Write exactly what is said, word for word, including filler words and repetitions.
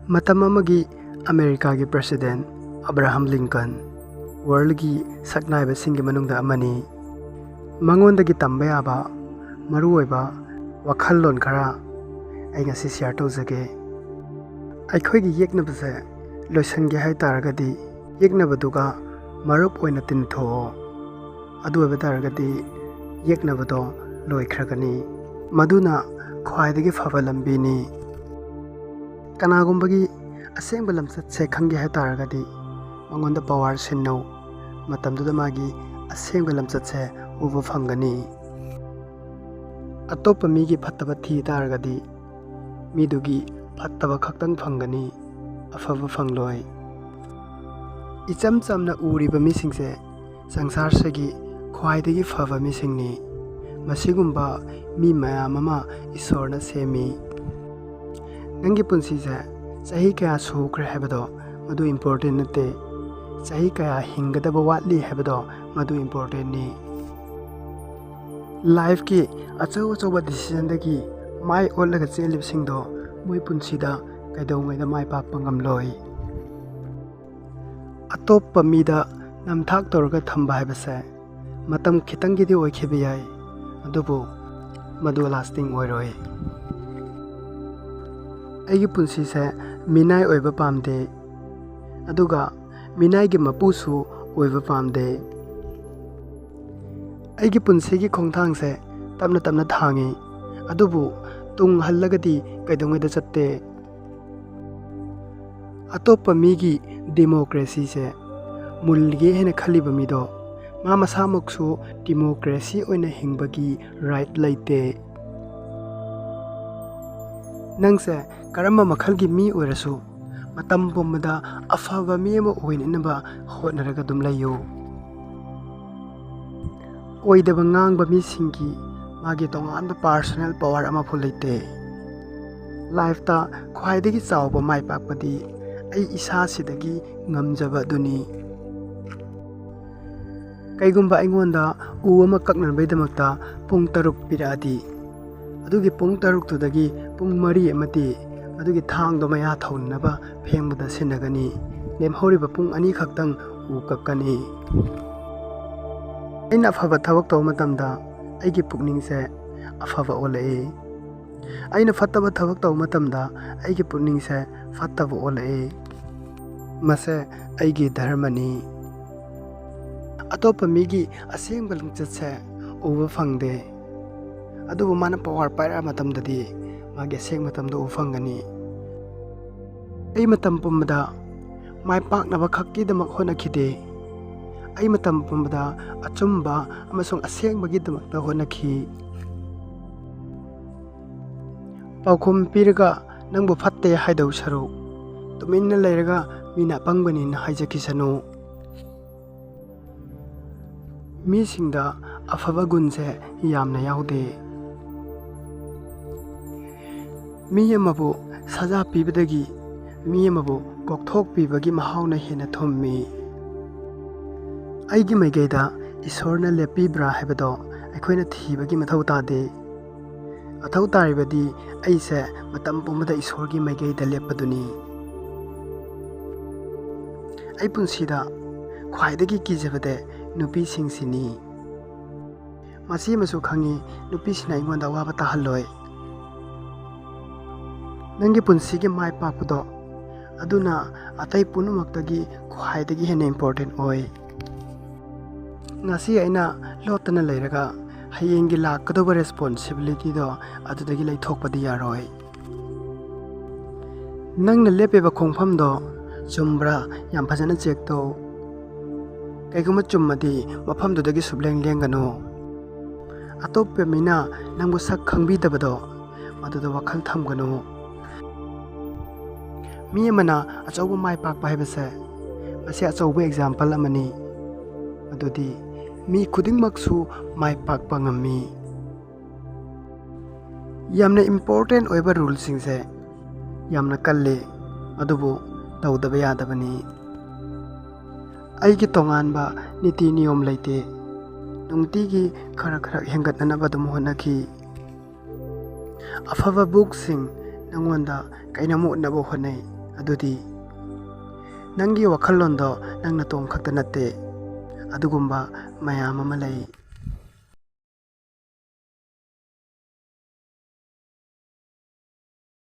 ꯃꯇꯝ ꯑꯃꯒꯤ ꯑꯃꯦꯔꯤꯀꯥꯒꯤ ꯄ꯭ꯔꯦꯁꯤꯗꯦꯟ ꯑꯕ꯭ꯔꯥꯍꯝ ꯂꯤꯡꯀꯟ ꯋꯥꯔꯜꯒꯤ ꯁꯛꯅꯥꯏꯕꯁꯤꯡꯒꯤ ꯃꯅꯨꯡꯗ ꯑꯃꯅꯤ꯫ ꯃꯉꯣꯟꯗꯒꯤ ꯇꯝꯕ ꯌꯥꯕ ꯃꯔꯨꯑꯣꯏꯕ ꯋꯥꯈꯜꯂꯣꯟ ꯈꯔ ꯑꯩ ꯉꯁꯤ ꯁꯤꯌꯥꯔ ꯇꯧꯖꯒꯦ꯫ ꯑꯩꯈꯣꯏꯒꯤ ꯌꯦꯛꯅꯕꯁꯦ ꯂꯣꯏꯁꯤꯟꯒꯦ ꯍꯥꯏ ꯇꯥꯔꯒꯗꯤ, ꯌꯦꯛꯅꯕꯗꯨꯒ ꯃꯔꯨꯞ ꯑꯣꯏꯅ ꯇꯤꯟꯊꯣꯛꯑꯣ꯫ ꯑꯗꯨ ꯑꯣꯏꯕ ꯇꯥꯔꯒꯗꯤ ꯌꯦꯛꯅꯕꯗꯣ ꯂꯣꯏꯈ꯭ꯔꯒꯅꯤ꯫ ꯃꯗꯨꯅ ꯈ꯭ꯋꯥꯏꯗꯒꯤ ꯐꯕ ꯂꯝꯕꯤꯅꯤ꯫ ꯀꯅꯥꯒꯨꯝꯕꯒꯤ ꯑꯁꯦꯡꯕ ꯂꯝꯆꯠꯁꯦ ꯈꯪꯒꯦ ꯍꯥꯏ ꯇꯥꯔꯒꯗꯤ, ꯃꯉꯣꯟꯗ ꯄꯋꯥꯔ ꯁꯤꯟꯅꯧ꯫ ꯃꯇꯝꯗꯨꯗ ꯃꯥꯒꯤ ꯑꯁꯦꯡꯕ ꯂꯝꯆꯠꯁꯦ ꯎꯕ ꯐꯪꯒꯅꯤ꯫ ꯑꯇꯣꯞꯄ ꯃꯤꯒꯤ ꯐꯠꯇꯕ ꯊꯤ ꯇꯥꯔꯒꯗꯤ, ꯃꯤꯗꯨꯒꯤ ꯐꯠꯇꯕ ꯈꯛꯇꯪ ꯐꯪꯒꯅꯤ, ꯑꯐꯕ ꯐꯪꯂꯣꯏ꯫ ꯏꯆꯝ ꯆꯝꯅ ꯎꯔꯤꯕ ꯃꯤꯁꯤꯡꯁꯦ ꯁꯪꯁꯥꯔꯁꯤꯒꯤ ꯈ꯭ꯋꯥꯏꯗꯒꯤ ꯐꯕ ꯃꯤꯁꯤꯡꯅꯤ꯫ ꯃꯁꯤꯒꯨꯝꯕ ꯃꯤ ꯃꯌꯥꯝ ꯑꯃ ꯏꯁꯣꯔꯅ ꯁꯦꯝꯃꯤ꯫ ꯅꯪꯒꯤ ꯄꯨꯟꯁꯤꯁꯦ ꯆꯍꯤ ꯀꯌꯥ ꯁꯨꯈ꯭ꯔꯦ ꯍꯥꯏꯕꯗꯣ, ꯃꯗꯨ ꯏꯝꯄꯣꯔꯇꯦꯟ ꯅꯠꯇꯦ꯫ ꯆꯍꯤ ꯀꯌꯥ ꯍꯤꯡꯒꯗꯕ ꯋꯥꯠꯂꯤ ꯍꯥꯏꯕꯗꯣ, ꯃꯗꯨ ꯏꯝꯄꯣꯔꯇꯦꯟꯅꯤ꯫ ꯂꯥꯏꯐꯀꯤ ꯑꯆꯧ ꯑꯆꯧꯕ ꯗꯤꯁꯤꯖꯟꯗꯒꯤ ꯃꯥꯏ ꯑꯣꯠꯂꯒ ꯆꯦꯜꯂꯤꯕꯁꯤꯡꯗꯣ, ꯃꯣꯏ ꯄꯨꯟꯁꯤꯗ ꯀꯩꯗꯧꯉꯩꯗ ꯃꯥꯏ ꯄꯥꯛꯄ ꯉꯝꯂꯣꯏ꯫ ꯑꯇꯣꯞꯄ ꯃꯤꯗ ꯅꯝꯊꯥꯛ ꯇꯧꯔꯒ ꯊꯝꯕ ꯍꯥꯏꯕꯁꯦ ꯃꯇꯝ ꯈꯤꯇꯪꯒꯤꯗꯤ ꯑꯣꯏꯈꯤꯕ ꯌꯥꯏ, ꯑꯗꯨꯕꯨ ꯃꯗꯨ ꯂꯥꯁꯇꯤꯡ ꯑꯣꯏꯔꯣꯏ꯫ ꯑꯩꯒꯤ ꯄꯨꯟꯁꯤꯁꯦ ꯃꯤꯅꯥꯏ ꯑꯣꯏꯕ ꯄꯥꯝꯗꯦ, ꯑꯗꯨꯒ ꯃꯤꯅꯥꯏꯒꯤ ꯃꯄꯨꯁꯨ ꯑꯣꯏꯕ ꯄꯥꯝꯗꯦ꯫ ꯑꯩꯒꯤ ꯄꯨꯟꯁꯤꯒꯤ ꯈꯣꯡꯊꯥꯡꯁꯦ ꯇꯞꯅ ꯇꯞꯅ ꯊꯥꯡꯉꯤ, ꯑꯗꯨꯕꯨ ꯇꯨꯡ ꯍꯜꯂꯒꯗꯤ ꯀꯩꯗꯧꯉꯩꯗ ꯆꯠꯇꯦ꯫ ꯑꯇꯣꯞꯄ ꯃꯤꯒꯤ ꯗꯦꯃꯣꯀ꯭ꯔꯦꯁꯤꯁꯦ ꯃꯨꯜꯂꯤꯒꯦ ꯍꯥꯏꯅ ꯈꯜꯂꯤꯕ ꯃꯤꯗꯣ, ꯃꯥ ꯃꯁꯥꯃꯛꯁꯨ ꯗꯦꯃꯣꯀ꯭ꯔꯦꯁꯤ ꯑꯣꯏꯅ ꯍꯤꯡꯕꯒꯤ ꯔꯥꯏꯠ ꯂꯩꯇꯦ꯫ ꯅꯪꯁꯦ ꯀꯔꯝꯕ ꯃꯈꯜꯒꯤ ꯃꯤ ꯑꯣꯏꯔꯁꯨ, ꯃꯇꯝ ꯄꯨꯝꯕꯗ ꯑꯐꯕ ꯃꯤ ꯑꯃ ꯑꯣꯏꯅꯅꯕ ꯍꯣꯠꯅꯔꯒ ꯑꯗꯨꯝ ꯂꯩꯌꯨ꯫ ꯑꯣꯏꯗꯕ ꯉꯥꯡꯕ ꯃꯤꯁꯤꯡꯒꯤ ꯃꯥꯒꯤ ꯇꯣꯉꯥꯟꯕ ꯄꯥꯔꯁꯣꯅꯦꯜ ꯄꯋꯥꯔ ꯑꯃꯐꯥꯎ ꯂꯩꯇꯦ꯫ ꯂꯥꯏꯐꯇ ꯈ꯭ꯋꯥꯏꯗꯒꯤ ꯆꯥꯎꯕ ꯃꯥꯏ ꯄꯥꯛꯄꯗꯤ ꯑꯩ ꯏꯁꯥꯁꯤꯗꯒꯤ ꯉꯝꯖꯕ ꯑꯗꯨꯅꯤ꯫ ꯀꯩꯒꯨꯝꯕ ꯑꯩꯉꯣꯟꯗ ꯎ ꯑꯃ ꯀꯛꯅꯕꯒꯤꯗꯃꯛꯇ ꯄꯨꯡ ꯇꯔꯨꯛ ꯄꯤꯔꯛꯑꯗꯤ, ꯑꯗꯨꯒꯤ ꯄꯨꯡ ꯇꯔꯨꯛꯇꯨꯗꯒꯤ ꯄꯨꯡ ꯃꯔꯤ ꯑꯃꯗꯤ ꯑꯗꯨꯒꯤ ꯊꯥꯡꯗꯣ ꯃꯌꯥ ꯊꯧꯅꯅꯕ ꯐꯦꯡꯕꯗ ꯁꯤꯖꯤꯟꯅꯒꯅꯤ꯫ ꯂꯦꯝꯍꯧꯔꯤꯕ ꯄꯨꯡ ꯑꯅꯤ ꯈꯛꯇꯪ ꯎ ꯀꯛꯀꯅꯤ꯫ ꯑꯩꯅ ꯑꯐꯕ ꯊꯕꯛ ꯇꯧꯕ ꯃꯇꯝꯗ ꯑꯩꯒꯤ ꯄꯨꯛꯅꯤꯡꯁꯦ ꯑꯐꯕ ꯑꯣꯜꯂꯛꯏ꯫ ꯑꯩꯅ ꯐꯠꯇꯕ ꯊꯕꯛ ꯇꯧꯕ ꯃꯇꯝꯗ ꯑꯩꯒꯤ ꯄꯨꯛꯅꯤꯡꯁꯦ ꯐꯠꯇꯕ ꯑꯣꯜꯂꯛꯏ꯫ ꯃꯁꯦ ꯑꯩꯒꯤ ꯙꯔꯃꯅꯤ꯫ ꯑꯇꯣꯞꯄ ꯃꯤꯒꯤ ꯑꯁꯦꯡꯕ ꯂꯝꯆꯠꯁꯦ ꯎꯕ ꯐꯪꯗꯦ, ꯑꯗꯨꯕꯨ ꯃꯥꯅ ꯄꯋꯥꯔ ꯄꯥꯏꯔꯛꯑ ꯃꯇꯝꯗꯗꯤ ꯃꯥꯒꯤ ꯑꯁꯦꯡꯕ ꯃꯇꯝꯗꯣ ꯎꯕ ꯐꯪꯒꯅꯤ꯫ ꯑꯩ ꯃꯇꯝ ꯄꯨꯝꯕꯗ ꯃꯥꯏ ꯄꯥꯛꯅꯕ ꯈꯛꯀꯤꯗꯃꯛ ꯍꯣꯠꯅꯈꯤꯗꯦ꯫ ꯑꯩ ꯃꯇꯝ ꯄꯨꯝꯕꯗ ꯑꯆꯨꯝꯕ ꯑꯃꯁꯨꯡ ꯑꯁꯦꯡꯕꯒꯤꯗꯃꯛꯇ ꯍꯣꯠꯅꯈꯤ꯫ ꯄꯥꯎꯈꯨꯝ ꯄꯤꯔꯒ ꯅꯪꯕꯨ ꯐꯠꯇꯦ ꯍꯥꯏꯗꯧ ꯁꯔꯨꯛ, ꯇꯨꯃꯤꯟꯅ ꯂꯩꯔꯒ ꯃꯤꯅ ꯑꯄꯪꯕꯅꯤꯅ ꯍꯥꯏꯖꯈꯤꯁꯅꯨ꯫ ꯃꯤꯁꯤꯡꯗ ꯑꯐꯕ ꯒꯨꯟꯁꯦ ꯌꯥꯝꯅ ꯌꯥꯎꯗꯦ꯫ ꯃꯤ ꯑꯃꯕꯨ ꯁꯖꯥ ꯄꯤꯕꯗꯒꯤ ꯃꯤ ꯑꯃꯕꯨ ꯀꯣꯛꯊꯣꯛꯄꯤꯕꯒꯤ ꯃꯍꯥꯎꯅ ꯍꯦꯟꯅ ꯊꯨꯝꯃꯤ꯫ ꯑꯩꯒꯤ ꯃꯥꯏꯀꯩꯗ ꯏꯁꯣꯔꯅ ꯂꯦꯞꯄꯤꯕ꯭ꯔꯥ ꯍꯥꯏꯕꯗꯣ ꯑꯩꯈꯣꯏꯅ ꯊꯤꯕꯒꯤ ꯃꯊꯧ ꯇꯥꯗꯦ꯫ ꯃꯊꯧ ꯇꯥꯔꯤꯕꯗꯤ ꯑꯩꯁꯦ ꯃꯇꯝ ꯄꯨꯝꯕꯗ ꯏꯁꯣꯔꯒꯤ ꯃꯥꯏꯀꯩꯗ ꯂꯦꯞꯄꯗꯨꯅꯤ꯫ ꯑꯩ ꯄꯨꯟꯁꯤꯗ ꯈ꯭ꯋꯥꯏꯗꯒꯤ ꯀꯤꯖꯕꯗꯤ ꯅꯨꯄꯤꯁꯤꯡꯁꯤꯅꯤ꯫ ꯃꯁꯤ ꯑꯃꯁꯨ ꯈꯪꯉꯤ, ꯅꯨꯄꯤꯁꯤꯡꯅ ꯑꯩꯉꯣꯟꯗ ꯑꯋꯥꯕ ꯇꯥꯍꯜꯂꯣꯏ꯫ ꯅꯪꯒꯤ ꯄꯨꯟꯁꯤꯒꯤ ꯃꯥꯏ ꯄꯥꯛꯄꯗꯣ ꯑꯗꯨꯅ ꯑꯇꯩ ꯄꯨꯝꯅꯃꯛꯇꯒꯤ ꯈ꯭ꯋꯥꯏꯗꯒꯤ ꯍꯦꯟꯅ ꯏꯝꯄꯣꯔꯇꯦꯟ ꯑꯣꯏ꯫ ꯉꯁꯤ ꯑꯩꯅ ꯂꯣꯠꯇꯅ ꯂꯩꯔꯒ ꯍꯌꯦꯡꯒꯤ ꯂꯥꯛꯀꯗꯧꯕ ꯔꯦꯁꯄꯣꯟꯁꯤꯕꯤꯂꯤꯇꯤꯗꯣ ꯑꯗꯨꯗꯒꯤ ꯂꯩꯊꯣꯛꯄꯗꯤ ꯌꯥꯔꯣꯏ꯫ ꯅꯪꯅ ꯂꯦꯞꯄꯤꯕ ꯈꯣꯡꯐꯝꯗꯣ ꯆꯨꯝꯕ꯭ꯔꯥ ꯌꯥꯝ ꯐꯖꯅ ꯆꯦꯛ ꯇꯧ꯫ ꯀꯩꯒꯨꯝꯕ ꯆꯨꯝꯃꯗꯤ ꯃꯐꯝꯗꯨꯗꯒꯤ ꯁꯨꯞꯂꯦꯡ ꯂꯦꯡꯒꯅꯨ꯫ ꯑꯇꯣꯞꯄ ꯃꯤꯅ ꯅꯪꯕꯨ ꯁꯛ ꯈꯪꯕꯤꯗꯕꯗꯣ ꯃꯗꯨꯗ ꯋꯥꯈꯜ ꯊꯝꯒꯅꯨ꯫ ꯃꯤ ꯑꯃꯅ ꯑꯆꯧꯕ ꯃꯥꯏ ꯄꯥꯛꯄ ꯍꯥꯏꯕꯁꯦ ꯃꯁꯤ ꯑꯆꯧꯕ ꯑꯦꯛꯖꯥꯝꯄꯜ ꯑꯃꯅꯤ꯫ ꯑꯗꯨꯗꯤ ꯃꯤ ꯈꯨꯗꯤꯡꯃꯛꯁꯨ ꯃꯥꯏ ꯄꯥꯛꯄ ꯉꯝꯃꯤ꯫ ꯌꯥꯝꯅ ꯏꯝꯄꯣꯔꯇꯦꯟ ꯑꯣꯏꯕ ꯔꯨꯜꯁꯤꯡꯁꯦ ꯌꯥꯝꯅ ꯀꯜꯂꯤ, ꯑꯗꯨꯕꯨ ꯇꯧꯗꯕ ꯌꯥꯗꯕꯅꯤ꯫ ꯑꯩꯒꯤ ꯇꯣꯉꯥꯟꯕ ꯅꯤꯇꯤ ꯅꯤꯌꯣꯝ ꯂꯩꯇꯦ꯫ ꯅꯨꯡꯇꯤꯒꯤ ꯈꯔ ꯈꯔ ꯍꯦꯟꯒꯠꯅꯅꯕ ꯑꯗꯨꯝ ꯍꯣꯠꯅꯈꯤ꯫ ꯑꯐꯕ ꯕꯨꯛꯁꯤꯡ ꯅꯪꯉꯣꯟꯗ ꯀꯩꯅꯣꯝ ꯎꯠꯅꯕ ꯍꯣꯠꯅꯩ꯫ ꯑꯗꯨꯗꯤ ꯅꯪꯒꯤ ꯋꯥꯈꯜꯂꯣꯟꯗꯣ ꯅꯪ ꯅꯇꯣꯝ ꯈꯛꯇ ꯅꯠꯇꯦ꯫ ꯑꯗꯨꯒꯨꯝꯕ ꯃꯌꯥꯝ ꯑꯃ ꯂꯩ꯫